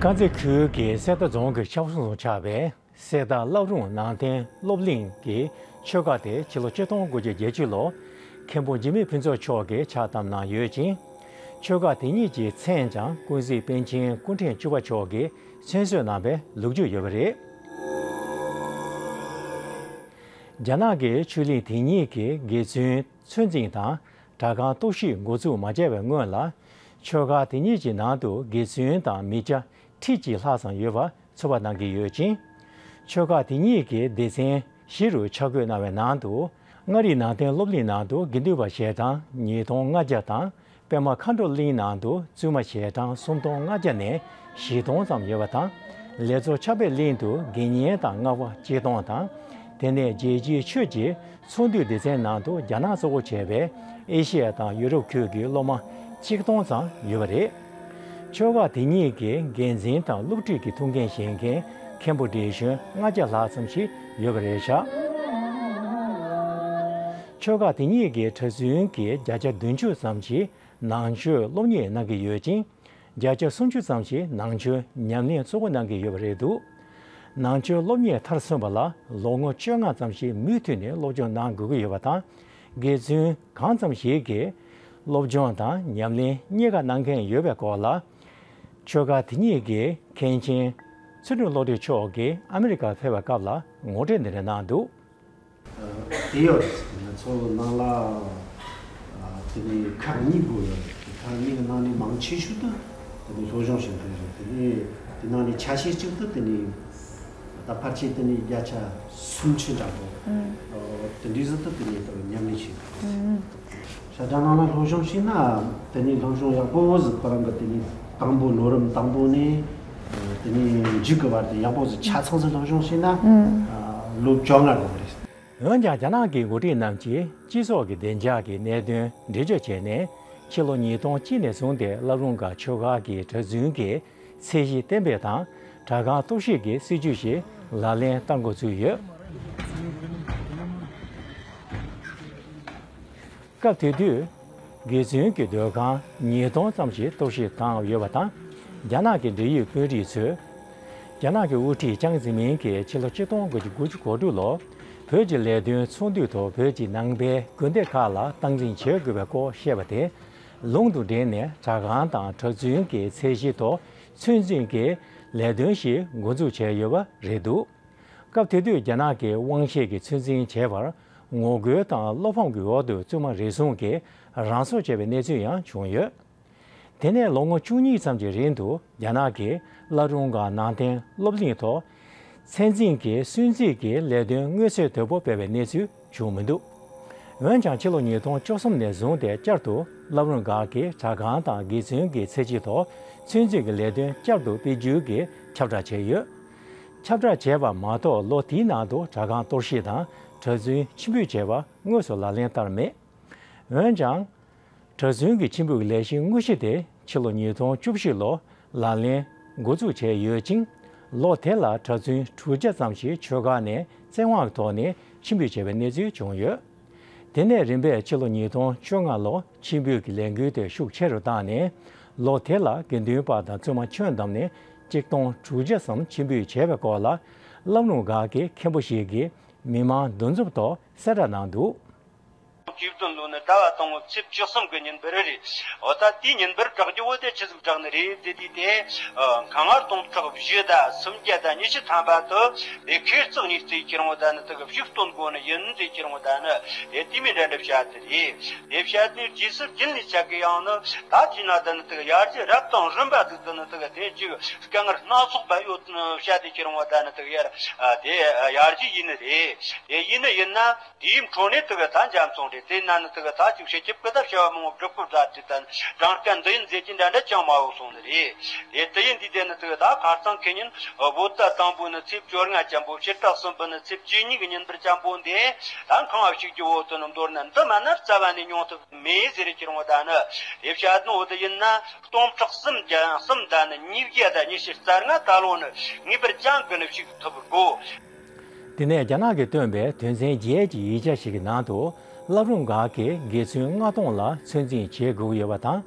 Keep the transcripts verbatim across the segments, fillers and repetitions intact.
དཀར་མཛེས་ཁུལ་གྱི་གསེར་རྟ་རྫོང་གི་ཆབ་གསང་སུ་ཆགས་པའི་གསེར་རྟ་བླ་བྲང་ནང་བསྟན་སློབ་གླིང་གི་ཆོས་སྒར་དེ་ཕྱི་ལོ་ཆིག་སྟོང་དགུ་བརྒྱ་བརྒྱད་ཅུ་ལོར་མཁན་པོ་འཇིགས་མེད་ཕུན་ཚོགས་མཆོག་གིས་ཕྱག་བཏབ་གནང་ཡོད་ཅིང་། ཆོས་སྒར་དེ་ཉིད་ཀྱི་མཚན་ཀྱང་ཀུན་གཟིགས་པཎ་ཆེན་སྐུ་ཕྲེང་བཅུ་པ་མཆོག་གིས་མཚན་གསོལ་གནང་བའི་ལོ་རྒྱུས་ཡོད་པ་རེད། རྒྱ་ནག་གི་ཆོས་གླིང་དེ་ཉིད་ཀྱི་དགེ་བཙུན་ཚོད་འཛིན་དང་གྲྭ་ཁང་གཏོར་བཤིག་འགོ་འཛུགས་མ་བྱས་པའི་སྔོན་ལ། ཆོས་སྒར་དེ་ཉིད་ཀྱི་ནང་དུ་དགེ་བཙུན་དང་མི་སྐྱ་ཁྲི་གཅིག་ལྷག་ཙམ་ཡོད་པ་ཚོད་དཔག་གནང་གི་ཡོད་ཅིང་། ཆོས་སྒར་དེ་ཉིད་ཀྱི་སྡེ་ཚན་བཞི་རུ་ཆ་བགོས་གནང་བའི་ནང་དུ། མངའ་རིས་ནང་བསྟན་སློབ་གླིང་ནང་དུ་དགེ་འདུན་པ་ཞལ་གྲངས་ཉིས་སྟོང་ལྔ་བརྒྱ་དང་། པདྨ་མཁའ་འགྲོ་གླིང་ནང་དུ་བཙུན་མ་ཞལ་གྲངས་སུམ་སྟོང་ལྔ་བརྒྱ་ནས་བཞི་སྟོང་ཙམ་ཡོད་པ་དང་། ལེགས་ཚོགས་ཕྱག་དཔེ་གླིང་དུ་དགེ་བསྙེན་དང་སྔགས་པ་གཅིག་སྟོང་དང་། དེ་ནས་རྒྱལ་སྤྱིའི་ཆོས་ཀྱི་ཚོགས་འདུའི་སྡེ་ཚན་ནང་དུ་རྒྱ་ནག་གཙོ་བོ་བྱས་པའི་ཨེ་ཤི་ཡ་དང་ཡུ་རོབ་ཁུལ་གྱི་སློབ་མ་གཅིག་སྟོང་ཙམ་ཡོད་པ་རེད། ཆོས་སྒར་དེ་ཉིད་ཀྱི་འགན་འཛིན་དང་སློབ་ཁྲིད་ཀྱི་ཐུགས་འགན་བཞེས་མཁན་མཁན་པོ་བགྲེས་གཞོན་ལྔ་བརྒྱ་ལྷག་ཙམ་ཞིག་ཡོད་པ་རེད་བཞག་ཆོས་སྒར་དེ་ཉིད་ཀྱི་གྲྭ་བཙུན་གྱི་བརྒྱ་ཆ་བདུན་ཅུ་ཙམ་ཞིག་ནང་ཆོས་སློབ་གཉེར་གནང་གི་ཡོད་ཅིང་། བརྒྱ་ཆ་སུམ་ཅུ་ཙམ་ཞིག་ནང་ཆོས་ཉམས་ལེན་གཙོ་བོ་གནང་གི་ཡོད་པ་རེད་འདུག་ནང་ཆོས་སློབ་གཉེར་མཐར་སོན་པ་ལ་ལོ་ངོ་བཅོ་ལྔ་ཙམ་ཞིག་མུ་མཐུད་ནས་སློབ་སྦྱོང་གནང་དགོས་ཀྱི་ཡོད་པ་དང་། དགེ་བཙུན་གང་ཙམ་ཞིག་གིས་སློབ་སྦྱོང་དང་ཉམས་ལེན་གཉིས་ཀ་གནང་མཁན་ཡོད་པའི་སྐོར་ལ། ཆོས་སྒར་དེ་ཉིད་ཀྱི་མཁན་ཆེན་ཚུལ་ཁྲིམས་བློ་གྲོས་མཆོག་གིས་ཨ་མི་རི་ཀར་ཕེབས་པའི་སྐབས་ལ་ངོ་སྤྲོད་འདི་འདྲ་གནང་འདུག་དེ་ཡོད་རེད། ང་ཚོ་ནང་ལ་དེ་ནས་ཁག་གཉིས་དགོས་ཡོད་རེད། ཁག་གཉིས་ཀྱི་ནང་ནས་མང་ཆེ་ཤོས་དེ་དེ་ནས་སློབ་སྦྱོང་བྱེད་མཁན་རེད། དེ་ནས་དེ་ནང་ནས་ཆ་ཤས་གཅིག་ཏུ་དེ་ནས་ད་ཕལ་ཆེར་དེ་ནས་བརྒྱ་ཆ་སུམ་ཅུ་འདྲ་པོ་དེ་འདྲའི་ཟིག་ཏུ་དེ་ནས་ད་ཉམས་ལེན་བྱེད་དགོས། ཤ་ཁྲག་ནང་ལ་སློབ་སྦྱོང་བྱས་ན་དེ་ནས་སློབ་སྦྱོང་ཡག་པོ་ཟིག་ཁོ་རང་གི་དེ་ནས་དང་པོ་ལོ་རིམ་དང་པོ་ནས་དེ་ནས་མཇུག་གི་བར་དུ་ཡག་པོ་ཟིག་ཆ་ཚང་ཟིག་སློབ་སྦྱོང་བྱས་ན་ལོ་བཅོ་ལྔ་འགྲོ་གི་རེད། འོན་ཀྱང་རྒྱ་ནག་གི་འགོ་ཁྲིད་རྣམས་ཀྱིས་སྤྱི་ཚོགས་ཀྱི་བདེ་འཇགས་ཀྱི་གནད་དོན་འགྲེལ་བརྗོད་བྱས་ནས། ཕྱི་ལོ་ཉིས་སྟོང་གཅིག་ནས་བཟུང་སྟེ་བླ་བྲང་སྒར་ཆོས་སྒར་གྱི་གྲྭ་བཙུན་གྱི་ཚད་གཞི་གཏན་འབེབས་དང་། གྲྭ་ཁང་གཏོར་བཤིག་གི་སྲིད་བྱུས་ཤིག་ལག་ལེན་བསྟར་འགོ་ཚུགས་ཡོད། སྐབས་དེ་དུས། དགེ་བཙུན་གྱི་སྡོད་ཁང་ཉིས་སྟོང་ཙམ་ཞིག་གཏོར་བཤིག་བཏང་ཡོད་པ་དང་། རྒྱ་ནག་གི་འབྲེལ་ཡོད་དཔོན་རིགས་ཚོས། རྒྱ་ནག་གི་དབུ་ཁྲིད་ཅང་ཙེ་མིན་གྱིས་ཕྱི་ལོ་ཆིག་སྟོང་དགུ་བརྒྱ་དགུ་བཅུ་གོ་དྲུག་ལོར་བོད་ཀྱི་ལས་དོན་ཚོགས་འདུའི་ཐོག་བོད་ཀྱི་ནང་པའི་དགོན་སྡེ་ཁག་ལ་སྟངས་འཛིན་བྱེད་དགོས་པའི་སྐོར་བཤད་པ་དེ་ལུང་དུ་འདྲེན་ནས། གྲྭ་ཁང་དང་གྲྭ་བཙུན་གྱི་ཚད་གཞི་ཐོག་ཚོད་འཛིན་གྱི་ལས་དོན་ཞིག་འགོ་འཛུགས་བྱས་ཡོད་པ་རེད་འདུག་སྐབས་དེ་དུས་རྒྱ་ནག་གི་དབང་ཤེད་ཀྱིས་ཚོད་འཛིན་བྱས་པར། ངོ་རྒོལ་དང་བློ་ཕམ་གྱི་འོག་ཏུ་བཙུན་མ་རེ་ཟུང་གིས་རང་སྲོག་བཅད་པའི་གནས་ཚུལ་ཡང་བྱུང་ཡོད། དེ་ནས་ལོ་ངོ་བཅུ་གཉིས་ཙམ་གྱི་རིང་དུ་རྒྱ་ནག་གིས་བླ་བྲང་སྒར་ནང་བསྟན་སློབ་གླིང་ཐོག་ཚད་འཛིན་གྱི་སུན་གཙེར་གྱི་ལས་དོན་མངོན་གསལ་དོད་པོ་སྤེལ་བའི་གནས་ཚུལ་བྱུང་མི་འདུག་འོན་ཀྱང་ཕྱི་ལོ་ཉིས་སྟོང་བཅུ་གསུམ་ནས་བཟུང་སྟེ་བསྐྱར་དུ་བླ་བྲང་སྒར་གྱི་གྲྭ་ཁང་དང་དགེ་བཙུན་གྱི་ཚད་གཞི་ཐོག་ཚོད་འཛིན་གྱི་ལས་དོན་བསྐྱར་དུ་སྤེལ་རྒྱུ་གི་ཁྱབ་བསྒྲགས་བྱས་ཡོད། ཁྱབ་བསྒྲགས་བྱས་པ་མ་གཏོགས་ལོ་དེའི་ནང་དུ་གྲྭ་ཁང་གཏོར་བཤིག་དང་གྲྭ་བཙུན་ཕྱིར་འབུད་བྱས་པ་དངོས་སུ་ལག་ལེན་བསྟར་མེད། འོན་ཀྱང་། གྲྭ་བཙུན་གྱི་ཕྱིར་འབུད་ཀྱི་ལས་གཞི་དངོས་གཞི་དེ་ཕྱི་ལོ་ཉིས་སྟོང་བཅུ་བཞི་ལོར་ལག་ལེན་འགོ་འཛུགས་བྱས་ཡོད་ཅིང་། ལོ་དེ་ལ་གྲྭ་བཙུན་དྲུག་བརྒྱ་ཙམ་ཞིག་ཆོས་སྒར་ནས་བཙན་དབང་གི་ཐོག་ནས་ཕྱིར་འབུད་བྱས་པའི་གནས་ཚུལ་བྱུང་ཡོད། དེ་ནས་རིམ་པས་ཕྱི་ལོ་ཉིས་སྟོང་བཅོ་ལྔ་ལོར་ཕྱིར་འབུད་ཀྱི་ལས་འགུལ་དེ་ཤུགས་ཆེ་རུ་བཏང་ནས། ལོ་དེ་ལ་དགེ་འདུན་པ་དང་བཙུན་མ་ཁྱོན་བསྡོམས་ནས་གཅིག་སྟོང་དྲུག་བརྒྱ་ཙམ་ཕྱིར་འབུད་བྱས་པའི་སྐོར་ལ། བླ་བྲང་སྒར་གྱི་མཁན་པོ་ཞིག་གིས་མི་མང་འདུ་འཛོམས་ཐོག་གསལ་བསྒྲགས་གནང་འདུག་བཅུ་བདུན་ལོ་ནི་ཟླ་བ་དང་པོ་ཚེས་བཅུ་གསུམ་གྱི་ཉིན་པར་རེད། འོ་ད་དེའི་ཉིན་པར་བསྒྲགས་རྒྱུ་བོ་དེ་ཆི་ཟིག་བསྒྲགས་ནི་རེད་དེ། དེ་དེ་གང་ལྟར་སྟོང་ཕྲག་བཞི་དང་སུམ་བརྒྱ་དང་ཉི་ཤུ་ཐམ་པ་དུ་དེ་ཁེར་བཙག་ཉིས་རྩེ་ཁྱེར་འོང་ད་ནི་དེ་གི་བཞུགས་སྟོན་དགོས་ནི་ཡིན་ཟེར་ཁྱེར་འོང་ད་ནི་དེ་དེ་མི་འདྲ་འདྲ་བཤད་དེ་རེད། དེ་བཤད་ནི་རྗེས་སུ་རྒྱུན་ནས་ཆ་གི་ཡང་ནི་ད་དེ་ན་ད་ནི་དེ་གི་ཡར་རྒྱས་རབ་དང་རིམ་པ་ཟིག་ད་ནི་དེ་གི་དེ་ཅིག་དཀའ་ངལ་སྣ་ཚོགས་པ་ཡོད་བཤད་དེ་ཁྱེར་འོང་ད་ནི་དེ་གི་ཡར་དེ་ཡར་རྒྱས་ཡིན་ནི་རེད། དེ་ཡིན་ནི་ཡིན་ན། དེའི་འཕྲོ་ནས་དེ་གི་ད་འཇམ་སོང་རེད། དེ་ན་ནི་དེ་གི་ད་ཅིག་བྱེད་ཀྱི་བཀོད་ད་བྱ་བ་མང་པོ་སྒྲུབ་དགོས་ད་དེ་ད་སྦྲང་དཀར་འདི་ཡིན་ཟེར་གྱི་འདྲ་འདྲ་ཅང་མ་ཡོང་སོང་ནི་རེད། དེ་དེ་ཡིན་དུས་དེ་ནི་དེ་གི་ད་ཁ་སང་ཁེ་ཉིན་བོད་ཟླ་དང་པོ་ནི་ཚེས་བཅོ་ལྔ་འཇམ་པོ། ཕྱི་ཟླ་གསུམ་པ་ནི་ཚེས་བཅུ་གཉིས་ཀྱི་ཉིན་པར་འཇམ་པོ་འདི་ད་ཁང་བ་ཞིག་གི་འོག་ཏུ་ནི་མདོར་ན་འདི་མ་ན་རྩ་བ་ནས་མྱོང་ཐུབ་མེད་ཟེར་ཁྱེར་འོང་ད་ནི་དེ་བཤད་ནོ་དེ་ཡིན་ན། སྟོང་ཕྲག་གསུམ་བརྒྱ་གསུམ་ད་ནི་ཉིས་བརྒྱ་དང་ཉི་ཤུ་རྩ་ལྔ་ད་ལོ་ནི་ངེས་པར་ཅང་གི་ནི་ཞིག་ཐུབ་དགོས། དེ་ནས་རྒྱ་ནག་གིས་བཏོན་པའི་དོན་ཚན་བརྒྱད་ཀྱི་ཡིག་ཆ་ཞིག་གི་ནང་དུ། བླ་བྲང་སྒར་གྱི་དགེ་བཙུན་ལྔ་སྟོང་ལ་ཚོད་འཛིན་བྱེད་དགོས་ཀྱི་ཡོད་པ་དང་།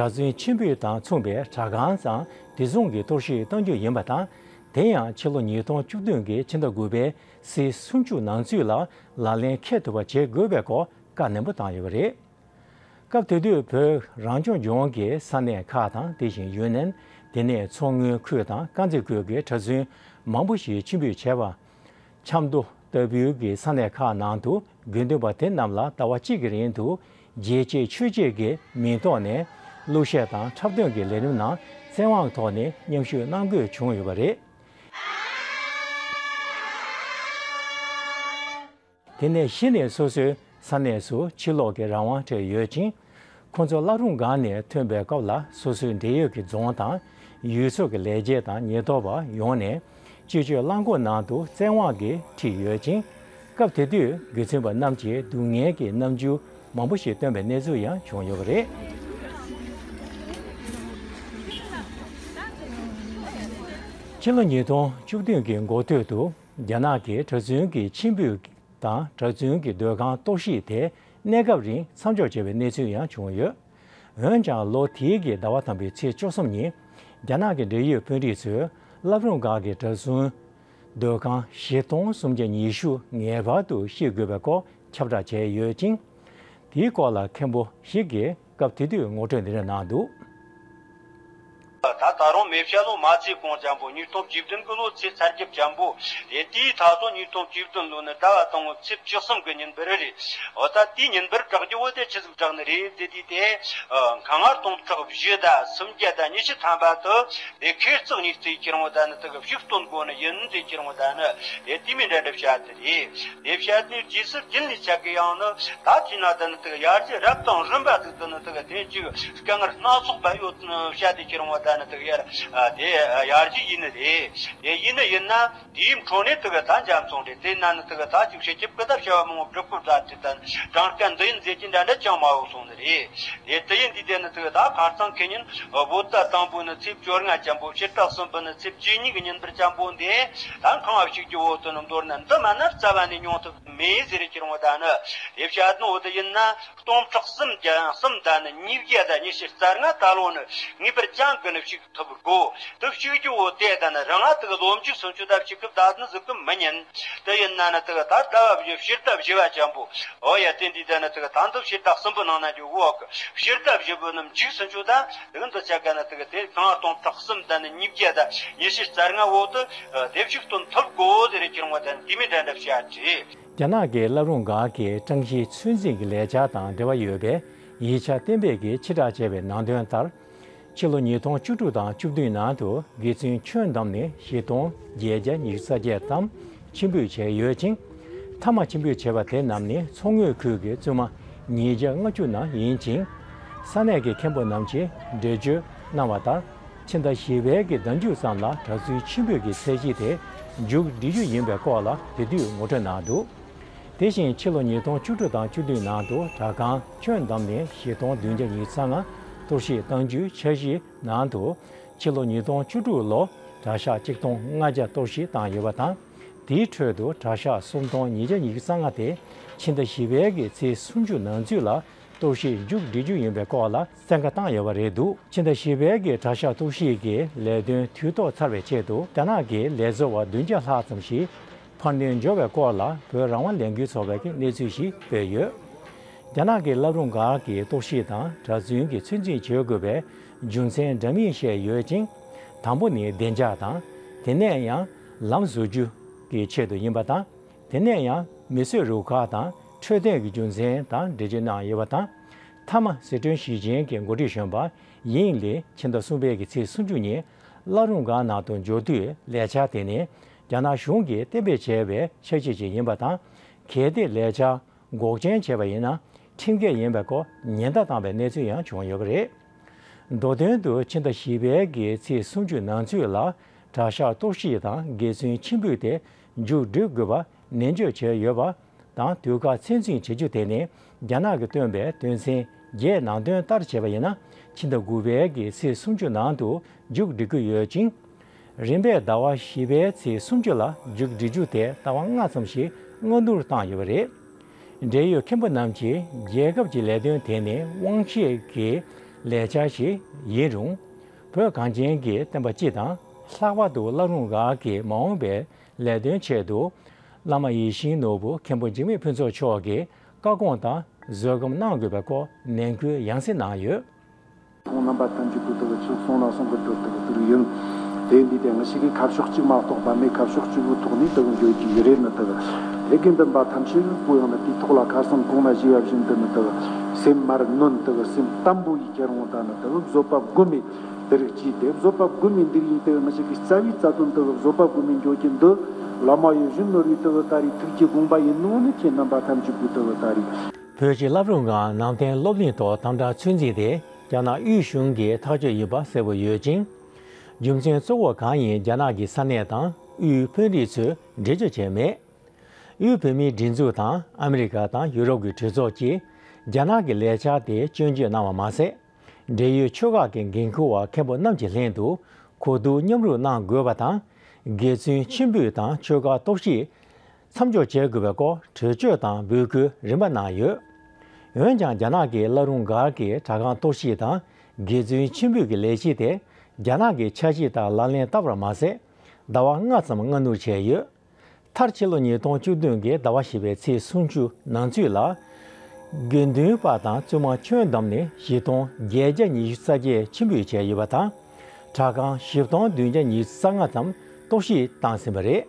གྲྭ་བཙུན་ཆེན་པོ་དང་མཚུངས་པའི་གྲྭ་ཁང་དང་དེ་མཚུངས་ཀྱི་གཏོར་བཤིག་གཏང་རྒྱུ་ཡིན་པ་དང་། དེ་ཡང་ཕྱི་ལོ་ཉིས་སྟོང་བཅུ་བདུན་གྱི་ཕྱི་ཟླ་དགུ་པའི་ཚེས་སུམ་ཅུ་ནང་ཚུད་ལ་ལག་ལེན་འཁེལ་ཐུབ་པ་བྱེད་དགོས་པའི་སྐོར་བཀའ་ནན་པོ་བཏང་ཡོད་པ་རེད། སྐབས་དེ་དུས་བོད་རང་སྐྱོང་ལྗོངས་ཀྱི་ས་གནས་ཁག་དང་དེ་བཞིན་ཡུན་ནན། དེ་ནས་མཚོ་སྔོན་ཁུལ་དང་དཀར་མཛེས་ཁུལ་གྱི་གྲྭ་བཙུན་མང་པོ་ཞིག་ཕྱིར་འབུད་བྱས་པ། ཆབ་མདོ་ལྟ་བུའི་གི་ས་གནས་ཁག་ནང་དུ་དགེ་འདུན་པ་དེ་རྣམས་ལ་ཟླ་བ་གཅིག་གི་རིང་དུ་རྒྱལ་གཅེས་ཆོས་གཅེས་ཀྱི་མིང་ཐོག་ནས་གླུ་གཞས་དང་འཁྲབ་སྟོན་གྱི་ལས་རིམ་ནང་བཙན་དབང་ཐོག་ནས་མཉམ་ཞུགས་གནང་དགོས་བྱུང་ཡོད་པ་རེད། དེ་ནས་གཞི་ནས་སོ་སོའི་ས་གནས་སུ་ཕྱིར་ལོག་གི་རང་དབང་སྤྲད་ཡོད་ཅིང་། ཁོང་ཚོ་བླ་རུང་སྒར་ནས་ཐོན་པའི་སྐབས་ལ་སོ་སོའི་འབྲེལ་ཡོད་ཀྱི་རྫོང་དང་ཡུལ་ཚོ་གི་ལས་བྱེད་དང་ཉེན་རྟོག་པ་ཡོངས་ནས་སྤྱི་སྤྱོད་རླངས་འཁོར་ནང་དུ་བཙན་དབང་གིས་ཁྲིད་ཡོད་ཅིང་། སྐབས་དེ་དུས་དགེ་ཚུལ་པ་རྣམས་ཀྱིས་སྡུག་བསྔལ་གྱི་རྣམ་འགྱུར་མང་པོ་ཞིག་སྟོན་པའི་གནས་ཚུལ་ཡང་བྱུང་ཡོད་པ་རེད། ཕྱི་ལོ་ཉིས་སྟོང་བཅུ་བདུན་གྱི་འགོ་སྟོད་དུ་རྒྱ་ནག་གི་གྲྭ་བཙུན་གྱི་ཕྱིར་འབུད་དང་གྲྭ་བཙུན་གྱི་སྡོད་ཁང་གཏོར་བཤིག་དེ་གནས་སྐབས་རིང་མཚམས་འཇོག་བྱས་པའི་གནས་ཚུལ་ཡང་བྱུང་ཡོད། འོན་ཀྱང་ལོ་དེའི་གི་ཟླ་བ་དང་པོའི་ཚེས་བཅུ་གསུམ་ཉིན། རྒྱ་ནག་གི་འབྲེལ་ཡོད་དཔོན་རིགས་ཚོས་བླ་བྲང་སྒར་གྱི་གྲྭ་བཙུན་སྡོད་ཁང་བཞི་སྟོང་སུམ་བརྒྱ་ཉི་ཤུ་ངེས་པར་དུ་བཤིག་དགོས་པའི་སྐོར་ཁྱབ་བསྒྲགས་བྱས་ཡོད་ཅིང་། དེའི་སྐོར་ལ་མཁན་པོ་ཞིག་གིས་སྐབས་དེ་དུས་ངོ་སྤྲོད་འདི་འདྲ་གནང་འདུག། ད་ད་རུང་མེ་བྱ་ལོ་མ་ཚེས་གོང་ཅན་པོ་ཉིས་སྟོང་བཅུ་བདུན་གི་ལོ་ཚེས་ཚར་གྱི་ཅན་པོ། དེ་དུས་ད་དུང་ཉིས་སྟོང་བཅུ་བདུན་ལོ་ནི་ཟླ་བ་དང་པོ་ཚེས་བཅུ་གསུམ་གི་ཉིན་པར་རེད། འོ་ད་དེའི་ཉིན་པར་བསྒྲགས་རྒྱུ་བོ་དེ་ཆི་ཟིག་བསྒྲགས་ནི་རེད། དེ་དུས་དེ་ཁང་ངར་སྟོང་ཕྲག་བཞི་དང་སུམ་བརྒྱ་དང་ཉི་ཤུ་ཐམ་པ་དུ་དེ་ཁེར་བཙགས་ཉིས་རྩིས་ཁྱེར་འོང་ད་ནི་དེ་གི་ཕྱུགས་སྟོན་དགོ་ནི་ཡིན་རྩིས་ཁྱེར་འོང་ད་ནི་དེ་དེ་མི་འདྲ་འདྲ་བྱ་དེ་རེད། དེ་བཤད་དུས་རྗེས་སུ་རྒྱུན་ནས་ཆ་གི་ཡང་ནི་ད་དེ་ན་དེ་ནི་དེ་ཡར་རྒྱས་རབ་དང་རིམ་པ་ཟིག་དེ་ནི་དེ་དེ་ཅིག་དཀའ་ངལ་སྣ་ཚོགས་པ་ཡོད་བཤད་དེ་ཁྱེར་འོང་ད་ནི་དེ་ཡར་དེ་ཡར་རྒྱས་ཡིན་ནི་རེད། དེ་ཡིན་ནི་ཡིན་ན་དེའི་འཕྲོ་ནས་དེ་ད་འཇམ་སོང་རེད། དེ་ན་ནི་དེ་ད་ཅིག་བྱེད་ཀྱི་ཀི་ད་བྱ་བ་མང་པོ་སྒྲུབ་དགོས་ད་དེ་ད་གྲངས་ཀ་འདི་ཡིན་ཟེར་གྱི་འདྲ་འདྲ་ཅང་མ་ཡོང་སོང་ནི་རེད། དེ་དེ་ཡིན་དུས་དེ་ནི་དེ་ད་ཁ་སང་ཁེ་ཉིན་བོད་ཟླ་དང་པོ་ནི་ཚེས་བཅོ་ལྔ་ཅན་པོ། ཕྱི་ཟླ་གསུམ་པ་ནི་ཚེས་བཅུ་གཉིས་ཀྱི་ཉིན་པར་ཅན་པོ་འདི་ད་ཁང་བ་བཤིག་རྒྱུ་འོ་དོ་ནི་མདོར་ན་འདི་མ་ན་རྩ་བ་ནས་མྱོང་ཐུབ་མེད་ཟེར་ཁྱེར་འོང་ད་ནི་དེ་བཤད་ནོ་འོ་དེ་ཡིན་ན་སྟོང་ཕྲག་གསུམ་བརྒྱ་གསུམ་ད་ནི་ཉིས་བརྒྱ་དང་ཉི་ཤུ་རྩ་ལྔ་ད་ལོ་ནི་ངེས་པར་ཅན་གི་ནི་བཤིག་ཐུབ་དགོ། དེ་བཤིག་རྒྱུ་འོ་དེ་ད་ནི་རང་ང་དེ་གི་ལོ་མཇུག་སུམ་ཅུ་ད་བཤིག་སྐབས་ད་ནི་ཟིག་གི་མི་ཉན། དེ་ཡིན་ན་ནི་དེ་གི་ད་ཟླ་བ་བཞི་ཕྱི་ཟླ་བཞི་བ་ཅན་པོ། འོ་ཡ་དེ་འདི་ད་ནི་དེ་གི་ད་འདི་ཕྱི་ཟླ་གསུམ་པོ་ནང་ན་རྒྱུ་འོ་གི་ཕྱི་ཟླ་བཞི་པོ་ནི་མཇུག་སུམ་ཅུ་ད་དེ་གི་འདི་ཆ་ག་ནི་དེ་གི་དེ་གང་སྟོང་ཕྲག་གསུམ་ད་ནི་ཉིས་བརྒྱ་ད་ཉི་ཤུ་རྩ་ལྔ་འོ་དེ་དེ་བཤིག་སྟོན་ཐུབ་དགོ་ཟེར་ཁྱེར་འོང་ད་ནི་དེ་མི་འདྲ་འདྲ་བཤད་ཅི། རྒྱ་ནག་གི་བླ་བྲང་སྒར་གྱི་ཀྲང་ཞི་ཚོད་འཛིན་གྱི་ལས་འཆར་དང་འབྲེལ་བ་ཡོད་པའི་ཡིག་ཆ་གཏན་འབེབས་ཀྱིས་ཕྱིར་བསྒྲགས་བྱས་པའི་ནང་དོན་ལྟར། ཕྱི་ལོ་ཉིས་སྟོང་བཅུ་དྲུག་དང་བཅུ་བདུན་ནང་དུ་དགེ་བཙུན་ཁྱོན་བསྡོམས་ནས་བཞི་སྟོང་བརྒྱད་བརྒྱ་ཉི་ཤུ་རྩ་བརྒྱད་ཙམ་ཕྱིར་འབུད་བྱས་ཡོད་ཅིང་། མཐའ་མ་ཕྱིར་འབུད་བྱས་པ་དེ་རྣམས་ནི་མཚོ་སྔོན་ཁུལ་གྱི་བཙུན་མ་ཉིས་བརྒྱ་ལྔ་བཅུ་རྣམས་ཡིན་ཅིང་། ས་གནས་ཀྱི་མཁན་པོ་རྣམས་ཀྱིས་འགྲེལ་བརྗོད་གནང་བ་ལྟར། ཕྱི་ཟླ་བཞི་པའི་གི་ཟླ་མཇུག་ཙམ་ལ་གྲྭ་བཙུན་ཕྱིར་འབུད་ཀྱི་ཚད་གཞི་དེ་མཇུག་སྒྲིལ་རྒྱུ་ཡིན་པའི་སྐོར་ལ་དེ་དུས་ངོ་སྤྲོད་གནང་འདུག། དེ་བཞིན་ཕྱི་ལོ་ཉིས་སྟོང་བཅུ་དྲུག་དང་བཅུ་བདུན་ནང་དུ་གྲྭ་ཁང་ཁྱོན་བསྡོམས་ནས་བཞི་སྟོང་བདུན་བརྒྱ་ཉི་ཤུ་རྩ་ལྔ་གཏོར་བཤིག་བཏང་རྒྱུའི་འཆར་གཞིའི་ནང་དུ། ཕྱི་ལོ་ཉིས་སྟོང་བཅུ་དྲུག་ལོ་གྲྭ་ཤག་གཅིག་སྟོང་ལྔ་བརྒྱ་གཏོར་བཤིག་བཏང་ཡོད་པ་དང་། དེའི་ཁྲོད་དུ་གྲྭ་ཤག་སུམ་སྟོང་ཉིས་བརྒྱ་ཉི་ཤུ་རྩ་ལྔ་དེ་ཕྱི་ཟླ་བཞི་པའི་གི་ཚེས་སུམ་ཅུ་ནང་ཚུད་ལ་གཏོར་བཤིག་མཇུག་སྒྲིལ་རྒྱུ་ཡིན་པའི་སྐོར་ལ་གསལ་ཁ་བཏང་ཡོད་པ་རེད་འདུག། ཕྱི་ཟླ་བཞི་པའི་གི་གྲྭ་ཤག་གཏོར་བཤིག་གི་ལས་དོན་དུས་ཐོག་ཚར་བའི་ཆེད་དུ་རྒྱ་ནག་གི་ལས་བཟོ་བ་བདུན་བརྒྱ་ལྷག་ཙམ་ཞིག་ཕར་འདོན་འབྱོར་བའི་སྐོར་ལ་བོད་རང་དབང་ལས་འགུལ་ཚོགས་པའི་གི་གནས་ཚུལ་ཞིག་སྤེལ་ཡོད། རྒྱ་ནག་གི་བླ་བྲང་སྒར་གྱི་གཏོར་བཤིག་དང་གྲྭ་བཙུན་གྱི་ཚོད་འཛིན་བྱེད་དགོས་པའི་རྒྱུ་མཚན་འདྲ་མིན་བཤད་ཡོད་ཅིང་། དང་པོ་ནི་བདེ་འཇགས་དང་། དེ་ནས་ཡང་ལམ་བཟོ་རྒྱུ་གི་ཆེད་དུ་ཡིན་པ་དང་། དེ་ནས་ཡང་མི་གསོད་རུ་ཁག་དང་འཕྲོད་བསྟེན་གྱི་རྒྱུ་མཚན་དང་འགྲེལ་བརྗོད་གནང་ཡོད་པ་དང་། མཐའ་མ་སི་ཁྲོན་ཞི་ཅིན་གྱི་འགོ་ཁྲིད་གཞོན་པ་ཡིན་ལི་ཕྱི་ཟླ་གསུམ་པའི་གི་ཚེས་སུམ་ཅུ་ཉིན་བླ་བྲང་སྒར་ནང་དུ་འབྱོར་དུས་ལས་འཆར་དེ་ནི་རྒྱ་ནག་གཞུང་གིས་གཏན་འབེབས་བྱས་པའི་འཆར་གཞི་ཞིག་ཡིན་པ་དང་། གལ་ཏེ་ལས་འཆར་འགོག་རྐྱེན་བྱས་པ་ཡིན་ན་ཁྲིམས་འགལ་ཡིན་པའི་སྐོར་ཉེན་བརྡ་བཏང་བའི་གནས་ཚུལ་ཡང་བྱུང་ཡོད་པ་རེད། མདོ་དོན་དུ་ཕྱི་ཟླ་བཞི་པའི་གི་ཚེས་སུམ་ཅུ་ནང་ཚུད་ལ་གྲྭ་ཤག་གཏོར་བཤིག་དང་དགེ་བཙུན་ཕྱིར་འབུད་དེ་མཇུག་སྒྲིལ་དགོས་པ་ནན་བརྗོད་བྱས་ཡོད་པ་དང་། དུས་བཀག་ཚོད་འཛིན་བྱེད་རྒྱུ་དེ་ནི་རྒྱ་ནག་གིས་བཏོན་པའི་དོན་ཚན་བརྒྱད་ནང་དོན་ལྟར་བྱས་པ་ཡིན་ན་ཕྱི་ཟླ་དགུ་པའི་གི་ཚེས་སུམ་ཅུ་ནང་དུ་མཇུག་སྒྲིལ་གྱི་ཡོད་ཅིང་། རིམ་པས་ཟླ་བ་བཞི་པའི་ཚེས་སུམ་ཅུ་ལ་མཇུག་སྒྲིལ་རྒྱུ་དེ་ཟླ་བ་ལྔ་ཙམ་ཞིག་སྔ་སྣུར་བཏང་ཡོད་པ་རེད། འབྲེལ་ཡོད་མཁན་པོ་རྣམས་ཀྱིས་རྒྱལ་ཁབ་ཀྱི་ལས་དོན་དེ་ནི་དབང་ཤེད་ཀྱི་ ལས་འཆར་ཞིག་ཡིན་རུང་། བོད་གངས་ཅན་གྱི་བསྟན་པ་སྤྱི་དང་། ལྷག་པར་དུ་བླ་རུང་སྒར་གྱི་མ་འོངས་པའི་ལས་དོན་ཆེད་དུ། བླ་མ་ཡིད་བཞིན་ནོར་བུ་མཁན་པོ་འཇིགས་མེད་ཕུན་ཚོགས་མཆོག་གི་བཀའ་དགོངས་དང་བཟོད་སྒོམ་གནང་དགོས་པའི་སྐོར་ནན་སྐུལ་ཡང་སེ་གནང་ཡོད། ཁོང་རྣམ་པ་ཐམས་ཅད་ཀྱིས་དེ་གི་ཆོས་གསུང་ན་གསུང་གི་འདུག་དེ་གི་དེ་རུ་ཡིན། དེ་འདི་དེ་ང་ཞིག་གིས་ཁ་ཕྱོགས་གཅིག་མ་གཏོགས་པ་མེད། ཁ་ཕྱོགས་གཅིག་གི་ཐོག་ནས་དེ་གི་འགྱོ་རྒྱུ་ཡོད་རེད་ནི། དེ་གི་དགེ་རྒན་འདུན་པ་ཐམས་ཅད་པོ་ཡང་ན་དེའི་ཐོག་ལ་ཁ་སང་གོང་ན་ཞུས་པ་བཞིན་དུ་ནི། དེ་གི་སེམས་མར་ནོན། དེ་གི་སེམས་དམ་པོ་ཡིས་ཁྱེར་འོང་ད་ནི། དེ་གི་བཟོད་པ་སྒོམ་མེད་དེ་རིགས་ཀྱིས་དེ་བཟོད་པ་སྒོམ་མེད་འདིར་ཡིན། དེ་གི་ང་ཞིག་གི་རྩ་བའི་རྩ་དོན་དེ་གི་བཟོད་པ་སྒོམ་མེད་འགྱོ་རྒྱུ་འདི་བླ་མ་ཡིད་བཞིན་ནོར་བུའི་དེ་གི་ད་རེས་ཐུགས་ཀྱི་དགོངས་པ་ཡིན་ནོ་ནི་ཁྱེད་རྣམ་པ་ཐམས་ཅད་པོ་དེ་གི་ད་རེས། བོད་ཀྱི་བླ་རུང་སྒར་ནང་བསྟན་སློབ་གླིང་ཐོག་དམ་དྲག་ཚོད་འཛིན་དེ་རྒྱ་ནག་དབུས་གཞུང་གིས་ཐག་གཅོད་ཡིན་པ་གསལ་པོ་ཡོད་ཅིང་། རྒྱུ་མཚན་གཙོ་བོ་གང་ཡིན་རྒྱ་ནག་གི་ས་གནས་དང་དབུས་དཔོན་རིགས་ཚོས་འགྲེལ་བརྗོད་བྱས་མེད། དབུས་བོད་མིའི་སྒྲིག་འཛུགས་དང་ཨ་མི་རི་ཀ་དང་ཡུ་རོབ་ཀྱི་གྲོས་ཚོགས་ཀྱིས་རྒྱ་ནག་གི་ལས་འཆར་དེ་སྐྱོན་བརྗོད་གནང་བ་མ་ཟད། འབྲེལ་ཡོད་ཆོལ་ཁ་གི་འགན་འཁུར་བ་མཁན་པོ་རྣམས་ཀྱི་ལྷན་དུ་གོ་བསྡུར་མཉམ་རུབ་གནང་དགོས་པ་དང་། དགེ་བཙུན་མཆིམས་ཕུ་དང་ཆོལ་ཁ་གཏོར་བཤིག་མཚམས་འཇོག་བྱེད་དགོས་པའི་སྐོར་གྲོས་ཆོད་དང་འབོད་སྐུལ་རིམ་པ་གནང་ཡོད། འོན་ཀྱང་རྒྱ་ནག་གིས་བླ་རུང་སྒར་གྱི་དྲ་ཁང་གཏོར་བཤིག་དང་དགེ་བཙུན་མཆིམས་ཕུ་གི་ལས་གཞི་དེ་རྒྱ་ནག་གི་འཆར་གཞི་ལྟར་ལག་ལེན་བསྟར་བ་མ་ཟད། ཟླ་བ་ལྔ་ཙམ་སྔ་སྣུར་བྱས་ཡོད། མཐར་ཕྱི་ལོ་ཉིས་སྟོང་བཅུ་བདུན་གྱི་ཟླ་བ་བཞི་པའི་ཚེས་སུམ་ཅུ་ནང་ཚུད་ལ། དགེ་འདུན་པ་དང་བཙུན་མ་ཁྱོན་བསྡོམས་ནས་བཞི་སྟོང་བརྒྱད་བརྒྱ་ཉི་ཤུ་རྩ་བརྒྱད་མཆིམས་ཕུ་བྱས་ཡོད་པ་དང་། དྲ་ཁང་བཞི་སྟོང་བདུན་བརྒྱ་ཉི་ཤུ་རྩ་ལྔ་ཙམ་གཏོར་བཤིག་བཏང་ཟིན་པ་རེད།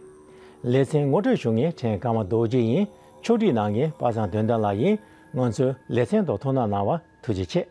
ལེ་ཚན་ངོ་སྤྲོད་ཞུ་མཁན་ཕྲན་ཀརྨ་རྡོ་རྗེ་ཡིན། ཕྱོགས་སྒྲིག་གནང་མཁན་པ་སངས་དོན་ལྡན་ལགས་ཡིན། ང་ཚོའི་ལེ་ཚན་དང་ཐུགས་སྣང་གནང་བར་ཐུགས་རྗེ་ཆེ།